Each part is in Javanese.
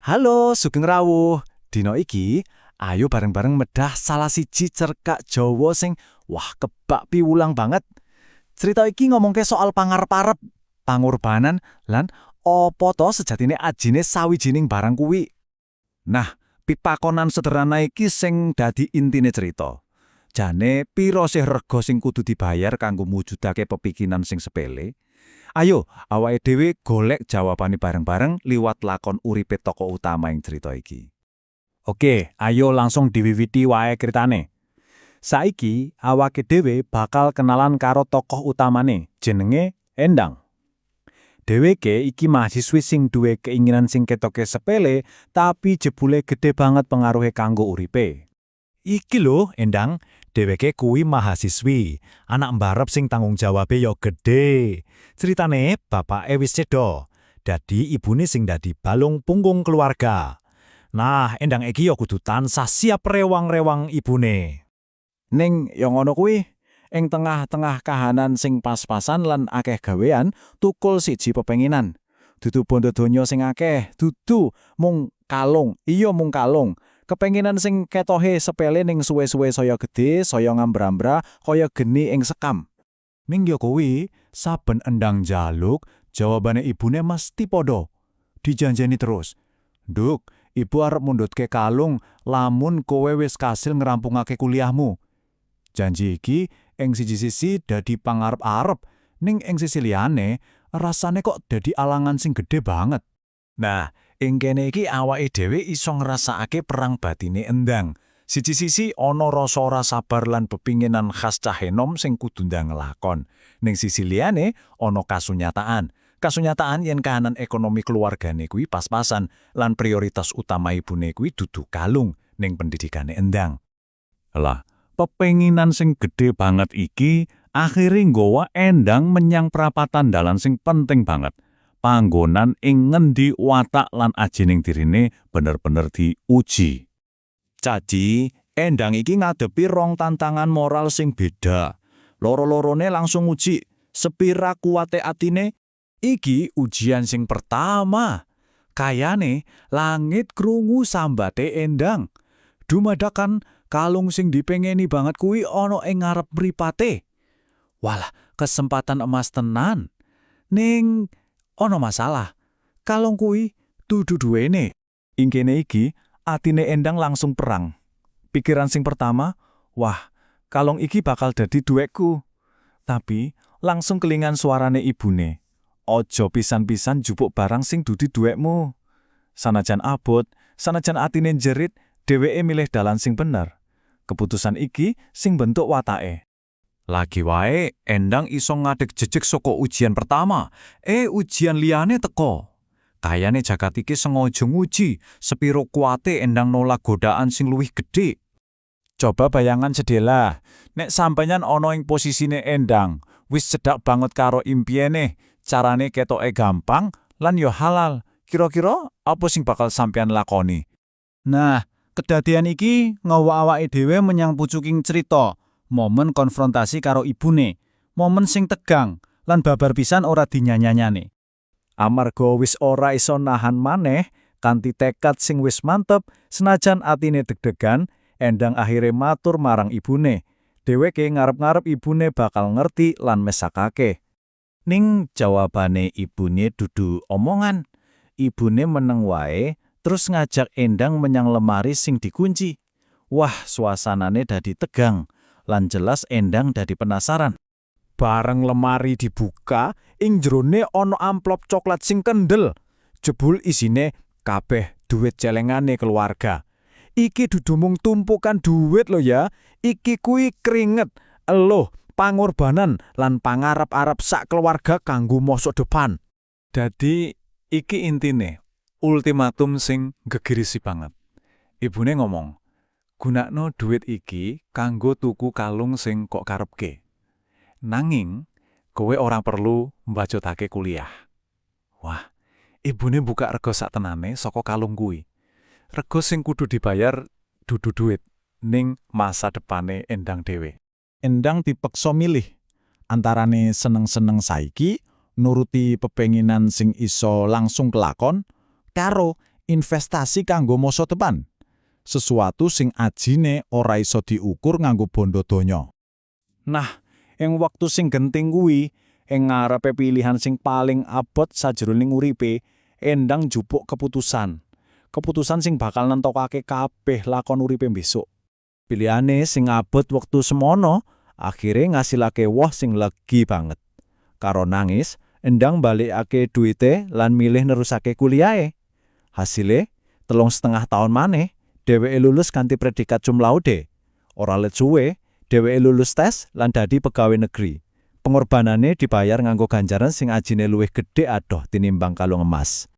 Halo, sugeng rawuh. Dino iki, ayo bareng-bareng medah salah siji cerkak Jawa sing wah, kebak piwulang banget. Cerita iki ngomongke soal pangarep-arep, pangorbanan, lan opo to sejatine ajine sawijining barang kuwi. Nah, pipakonan sederhana iki sing dadi intine cerita. Jane piro sih rega sing kudu dibayar kanggo mujudake pepikinan sing sepele? Ayo, awake dhewe golek jawabane bareng-bareng liwat lakon uripe tokoh utama ing cerita iki. Oke, ayo langsung diwiwiti wae critane. Saiki awake dhewe bakal kenalan karo tokoh utamane, jenenge Endang. Dheweke iki mahasiswi sing duwe keinginan sing ketoke sepele, tapi jebule gede banget pengaruhe kanggo uripe. Iki lho, Endang, dheweke kuwi mahasiswi, anak mbarep sing tanggung jawabe yo gede. Ceritane bapake wis sedo, dadi ibune sing dadi balung punggung keluarga. Nah, Endang iki yo kudu tansah siap rewang-rewang ibune. Ning yo ngono kuwi, ing tengah-tengah kahanan sing pas-pasan lan akeh gawean, tukul siji pepenginan. Dudu bondo donya sing akeh, dudu mung kalung, iya mung kalung. Kepenginan sing ketoke sepele ning suwe-suwe saya gede, saya ngambra-ambra kaya geni ing sekam. Ning yo kuwi, saben Endang jaluk, jawabane ibune mesti padha. Dijanjeni terus. "Nduk, ibu arep mundhutke kalung lamun kowe wis kasil ngrampungake kuliahmu." Janji iki ing siji sisi dadi pangarep-arep, ning ing sisi liyane rasane kok dadi alangan sing gede banget. Nah, ing kene iki awake dhewe iso ngrasakake perang batine Endang. Siji sisi ana rasa ora sabar lan pepinginan khas cah enom sing kudu ndang nglakon. Ning sisi liyane ana kasunyataan. Kasunyataan yen kahanan ekonomi keluargane kuwi pas-pasan lan prioritas utama ibune kuwi dudu kalung, ning pendidikane Endang. Lah, pepenginan sing gede banget iki akhire nggawa Endang menyang prapatan dalan sing penting banget. Panggonan ing ngendi watak lan ajining dirine bener-bener diuji. Dadi, Endang iki ngadepi rong tantangan moral sing beda. Loro-lorone langsung uji sepira kuwate atine. Iki ujian sing pertama. Kayane langit krungu sambate Endang. Dumadakan kalung sing dipengeni banget kuwi ana ing ngarep mripate. Walah, kesempatan emas tenan. Ning ana masalah. Kalung kuwi dudu duwene. Ing kene iki, atine Endang langsung perang. Pikiran sing pertama, "Wah, kalung iki bakal dadi duwekku." Tapi langsung kelingan suarane ibune. "Ojo pisan-pisan jupuk barang sing dudu duwekmu." Sanajan abot, sanajan atine jerit, dheweke milih dalan sing bener. Keputusan iki sing bentuk watake. Lagi wae, Endang iso ngadeg jejeg saka ujian pertama. Eh, ujian liyane teko. Kayane jagat iki sengaja nguji sepiro kuate Endang nolak godaan sing luwih gedhe. Coba bayangan sedela, nek sampeyan ana ing posisine Endang, wis cedhak banget karo impiane, carane ketoke gampang lan yo halal. Kira-kira apa sing bakal sampeyan lakoni? Nah, kedadian iki nggawa awake dhewe menyang pucuking cerita, momen konfrontasi karo ibune, momen sing tegang lan babar pisan ora dinyanyanyane. Amarga wis ora iso nahan maneh, kanthi tekad sing wis mantep, senajan atine deg-degan, Endang akhire matur marang ibune. Dheweke ngarep-ngarep ibune bakal ngerti lan mesakake. Ning jawabane ibune dudu omongan. Ibune meneng wae, terus ngajak Endang menyang lemari sing dikunci. Wah, suasanane dadi tegang, lan jelas Endang dadi penasaran. Bareng lemari dibuka, ing jerone ana amplop coklat sing kendel. Jebul isine kabeh duit celengane keluarga. Iki dudu mung tumpukan duit lo ya, iki kuwi keringet, eluh, pangorbanan lan pangarep-arep sak keluarga kanggo masa depan. Dadi iki intine, ultimatum sing gegirisi banget. Ibune ngomong, "Gunakno duit iki kanggo tuku kalung sing kok karepke. Nanging kowe ora perlu mbacutake kuliah." Wah, ibune buka rega sak tenane saka kalung kuwi. Rega sing kudu dibayar dudu duit, ning masa depane Endang dhewe. Endang dipeksa milih antarane seneng-seneng saiki, nuruti pepenginan sing iso langsung kelakon, karo Investasi kanggo masa depan. Sesuatu sing ajine ora iso diukur nganggo bondo donya. Nah, ing wektu sing genting kuwi, ing ngarepe pilihan sing paling abot sajroning uripe, Endang jupuk keputusan. Keputusan sing bakal nentokake kabeh lakon uripe besok. Pilihane sing abot wektu semono, akhire ngasilake woh sing legi banget. Karo nangis, Endang balikake duite lan milih nerusake kuliahe. Hasile, 3,5 tahun maneh, dheweke lulus kanthi predikat cum laude. Ora let suwe, dheweke lulus tes lan dadi pegawai negeri. Pengorbanane dibayar nganggo ganjaran sing ajine luwih gedhe adoh tinimbang kalung emas.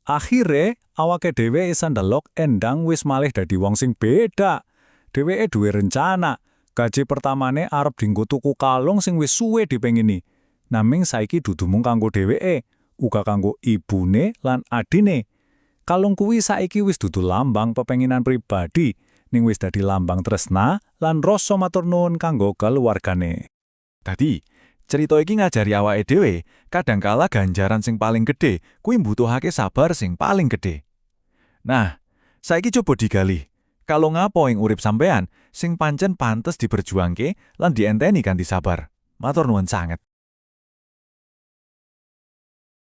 Akhire, awake dhewe isa ndelok Endang wis malih dadi wong sing beda. Dheweke duwe rencana. Gaji pertamane arep dinggo tuku kalung sing wis suwe dipengini. Naming saiki dudu mung kanggo dheweke, uga kanggo ibune lan adine. Kalung kuwi saiki wis dudu lambang pepenginan pribadi, ning wis dadi lambang tresna lan rasa matur nuwun kanggo keluargane. Dadi, cerita iki ngajari awake dhewe, kadangkala ganjaran sing paling gedhe kuwi mbutuhake sabar sing paling gedhe. Nah, saiki coba digali. Kalung apa ing urip sampean sing pancen pantes diperjuangke lan dienteni kanthi sabar? Matur nuwun sanget.